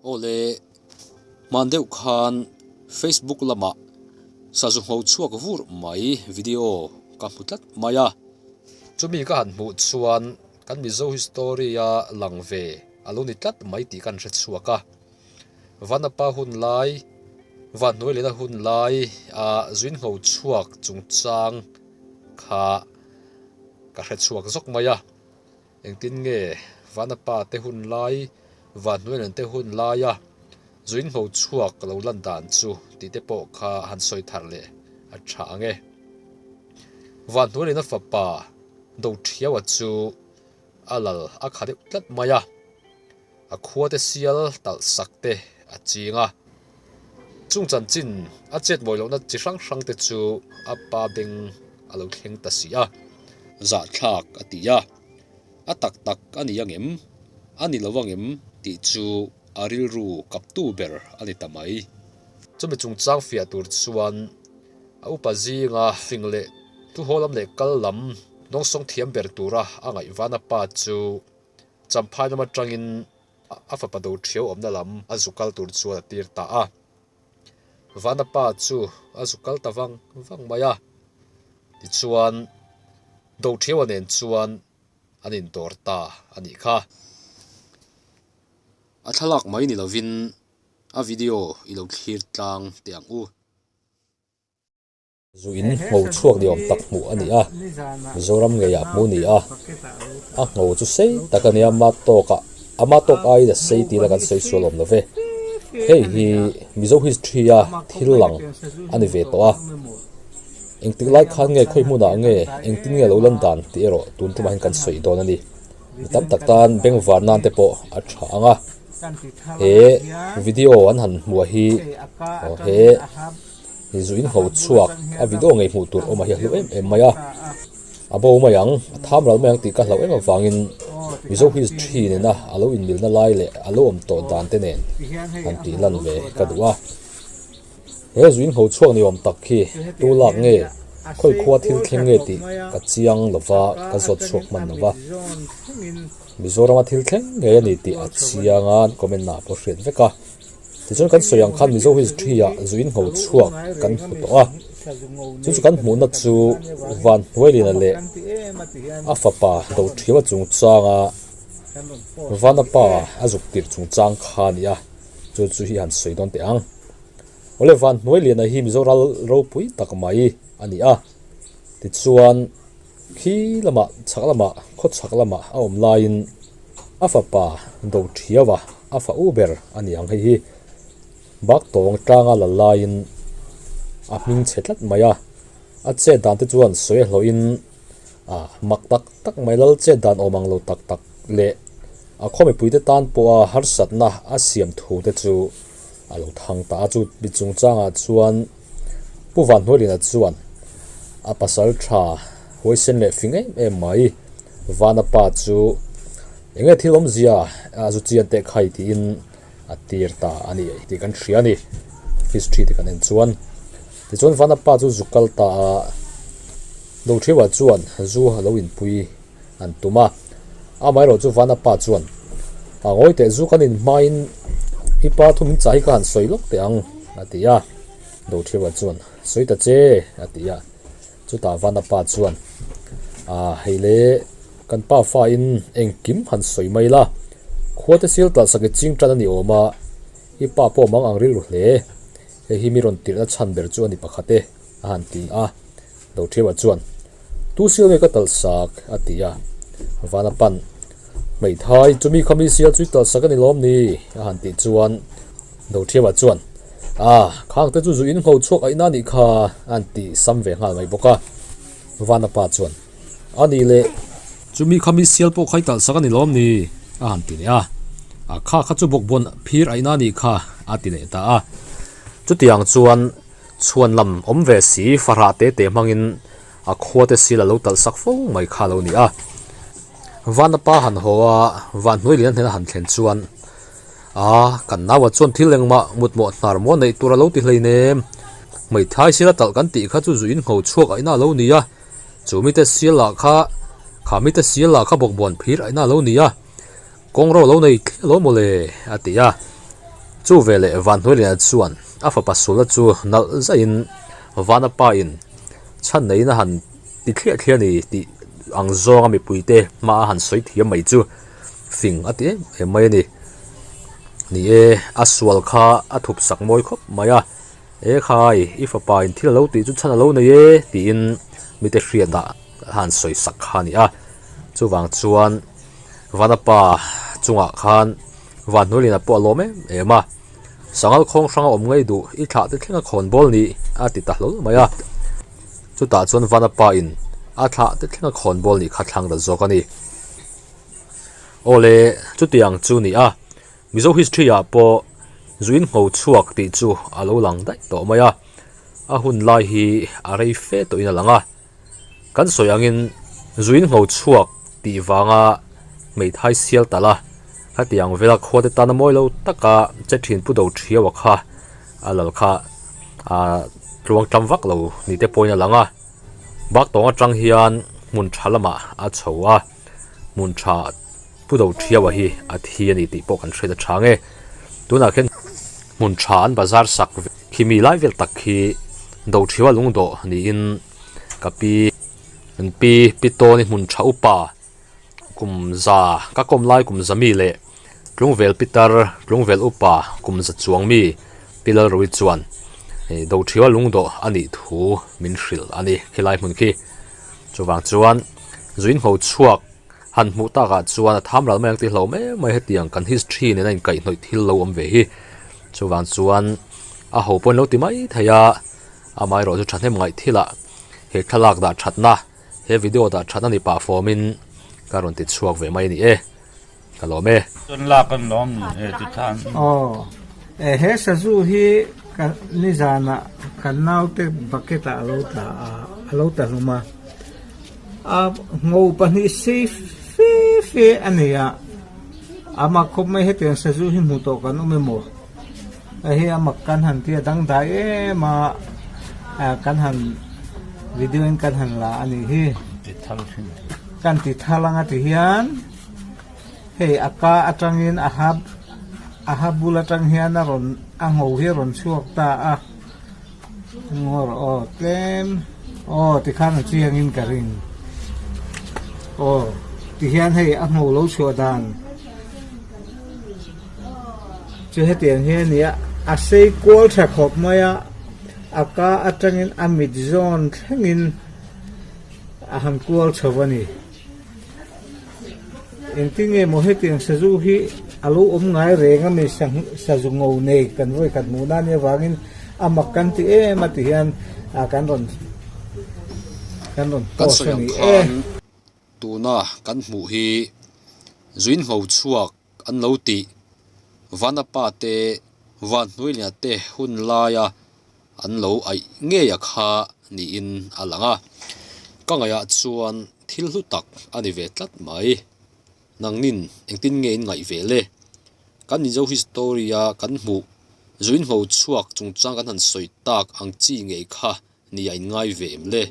Awle, hman deuh khan Facebook lamah sazu ngho chhuak vur mai video ka hmu tlat mai a. Chumi ka han hmuh chuan kan Mizo history a lang ve a lo ni tlat mai tih ka han hre chhuak a. Vanapa hun lai, Vanhnuailena hun lai a zuin ngho chhuak chungchang kha ka hre chhuak zawk mai a. Engtin nge Vanapa te hun lai, Vanhnuailen te hun laia zuin ngho chhuak lo lan dan chu tih te pawh kha han sawi thar leh a tha ang e. Vanhnuailena fapa Dothiaua chu a lal a kha deuh tlat mai a. A khuate sial talh sak te a ching a. Chung chanchin a chet mawi lohna chi hrang hrang te chu a pa beng a lo thleng ta si a. Zahthlak a ti a, a tak tak a ni angem, a ni lo angem tih chu a rilru kaptu ber a ni ta mai. Chumi chungchang fiah tur chuan a upa zinga fing leh thuhaw lam leh kal lam dawngsawng thiam ber tura a ngaihvana pa chu Champhai lam atangin a fapa do thiau awmna lam a zu kal tur chuan a tir ta a. Vana pa chu a zu kal ta vang vang mai a. Tichuan, do thiaua nen chuan an indawr ta a nih kha. A thlalak mai ni lovin a video i lo thlir tlang teh ang u. Zu in ngho chhuak ni awm tak hmuh a ni a, Mizoram ngeiah hmuh a ni a, a ngho chu sei tak a nia, ama tawkah ama tawk aiin a sei tih la kan sawi sual awm lo ve. Hei hi Mizo history a thil lang a ni ve tawh a, engtik lai khan nge khawi hmunah nge engtin nge lo lan dan tih erawh tun tumah hian kan sawi dawn a ni. Mi tam tak tan bengvar nan te pawh a tha ang a, he video an han hmuh hi aw he. Hi zu in ho chhuak a video ngei hmuh tur awm a hi a hlu em em mai a, a bo mai ang, a tham ral mai ang tih ka hlauh em avangin Mizo history nena a lo inmilna lai leh a lo awm tawh dan te nen han tih lan ve ka duh a. He zu in ho chhuak ni awm tak hi tu lak nge, khawi khua thil thleng nge tih ka chiang lova ka zawt chhuak hman lova. Mizorama thil thleng ngei a ni tih a chiang a, an comment ah pawh hriat vek a. Tichuan kan sawi ang khan Mizo history ah zuin ngho chhuak kan hmu tawh a, chu chu kan hmuhna chu Van Hnuailina leh a fapa Dothiama chungchanga Vana pa a zuk tirh chungchang kha a ni a, chu chu hi han sawi dawn teh ang. Awle Van Hnuailiana hi Mizo ral ropui tak mai a ni a, tichuan khi lamah chhak lamah khaw chhak lamah a awm laiin A fapa Dothiaua a fa u ber a ni ang hei hi. Bak tawng tlanga la laiin a hming chhe tlat mai a, a chet dan te chuan sawi a hlawhin a mak tak tak mai lal chet dan awm ang lo tak tak leh a khaw mipuite tan pawha harsatna a siam thu te chu a lo thang ta a. Chu mi chungchangah chuan Pu Vanhnuailina chuan a pasal tha huaisen leh fing em em mai. Vana pa chu eng nge thil awmzia a zu chian teh khai tiin a tir ta a ni tih kan hria a ni history te kan en chuan. Tichuan Vana pa chu zu kal ta a, Dotheuah chuan zu a lo inpui an tum a, amaherawh chu Vana pa chuan a ngawi teh zu kan in hmain i pa thu min chah hi ka han sawi lawk teh ang a ti a, Dotheuah chuan sawi ta che a ti a. Chutah Vana pa chuan, Ah, hei le, kan pa fain engkim han sawi mai la, khuate sil talh sak i ching tan a ni awm a, i pa pawh mang ang rilru hle, hei hi mi rawn tirhna chhan ber chu a ni pakhat e, a han ti a. Dothiaua chuan, Tu sil nge ka talh sak? a ti a. Vana pan, Hmeithai, chumi kha mi sial chu i talh sak a ni lawm ni? a han tih chuan, Dothiaua chuan, A, khang te chu zu in ngho chhuak aih na nih kha, a an ti sam ve nghal mai bawk a. Vana pa chuan, A nih leh, chumi kha mi sial pawh kha i talh sak a ni lawm ni? a han ti leh a. A, kha kha chu bawkbawn phir aih na nih kha, a ti leh ta a. Chutiang chuan chhuan lam awm ve si fahrah te te hmangin a khua te sil a lo talh sak fo mai kha a lo ni a. Vana pa han haw a, van hnuai lian hnena han thlen chuan, A, kan naua chuan thil engmah mutmawh hnar maw neih tur a lo ti hleinem. Hmeithai sila talh kan tih kha chu zu in ngho chhuak aihna a lo ni a, chu mite sial lah kha, kha mite sial lah kha bawkbawn phir aihna a lo ni a, kawng ro lo nei thliah lo mawle, a ti a. Chu veleh Vanhnuailiana chuan a fapa Sula chu nalh zaihin Vana pa in chhan neiin a han ti thliah thliah a ni tih ang zawnga mipuite hma a han sawi thiam mai chu fing a ti em em mai a ni. Ni e, a sual kha a thup sak mawi khawp mai a, E khai, i fapa in thil a lo tih chu chhan a lo nei e tiin mite hriatah a han sawi sak kha a ni a. Chuvang chuan Vanapa chungah khan Vanhnuailiana pawh a lawm em em a, Sangal khawng hranga awm ngei duh i thlah te thlenga khawn bawl ni a ti ta hlawl mai a. Chutah chuan Vanapa in a thlah te thlenga khawn bawl nih kha thlang ta zawk a ni. Awle, chutiang chu ni a, Mizo history ah pawh zuin ngho chhuak tih chu a lo lang daih tawh mai a, a hun lai hi a rei fe tawhin a lang a. Kan sawi angin zuin ngho chhuak tih vanga hmeithai sial talh a, khatiang vela khuate tana mawi lo taka che thin pu do thiau a kha a lal kha a tluang tam vak lo ni te pawhin a lang a. Bak tawng atang hian hmun tha lamah a chho a, hmun tha pu do thiau a hi a thi a ni tih pawh kan hriat a tha nge. Tunah khian hmun tha an bazar sak khi mi lai vel tak khi do thiau a lungdawh niin ka pi an pi pi tawni hmun tha upa kum za ka kawm lai kum za mi leh tlungvel pitar tlungvel upa kum za chuang mi pi Lalroui chuan ih do thiau a lungdawh a nih thu min hrilh a ni khilai hmun khi chuvang chuan zuin ngho chhuak. Han hmuh takah chuan a tham ral mai ang tih hlauh mai mai hetiang kan history nena inkaihhnawih thil lo awm ve hi. Chuvang chuan a ho pawhin lo ti mai thei a, amaherawh chu thahnem ngaih thilah he thlalak dah thatna, he video dah thatna ni pah fawmin ka rawn ti chhuak ve mai a ni e. Ka lawm e. Chuan lak an lawm ni e ti khan. Aw, he sazu hi ka nizanah kan naute bucket ah a lo tla a, a lo tla hlum a. A ngo pahnih sei fe fe a nei a, a mak khawp mai hetiang sazu hi hmuh tawh kan awm emaw hei hi a mak kan han tia dangdai em a kan han video in kan han la a nih hi kan ti thal anga ti hian hei a ka atangin a ha a ha bul atang hian a rawn a ngo hi a rawn chhuak ta a. Ngawr aw tlem aw tikhan a chiangin ka ring aw tihian hei a hmuh lo chhuah dan chu hetiang hi a ni a a sei kual tha khawp mai a a ka atangin a mit zawn thlengin a han kual chho a ni. Engtin nge maw hetiang sazu hi a lo awm ngai reng a mi sazu ngo nei kan vawi khat hmuh na nia vangin a mak kan ti em a ti hian ah kan rawn kan rawn Kan post sawi a ang ni e. khan tuna kan hmuh hi zuin ngho chhuak an lo tih Vanapa te Vanhnuailiana te hun laia an lo aih ngei a kha niin a lang a, ka ngaihah chuan thil hlu tak a ni ve tlat mai. Nangnin engtin nge in ngaih ve le? Kan Mizo history a kan hmuh zuin ngho chhuak chungchang kan han sawi tak ang chi ngei kha nia in ngai ve em le?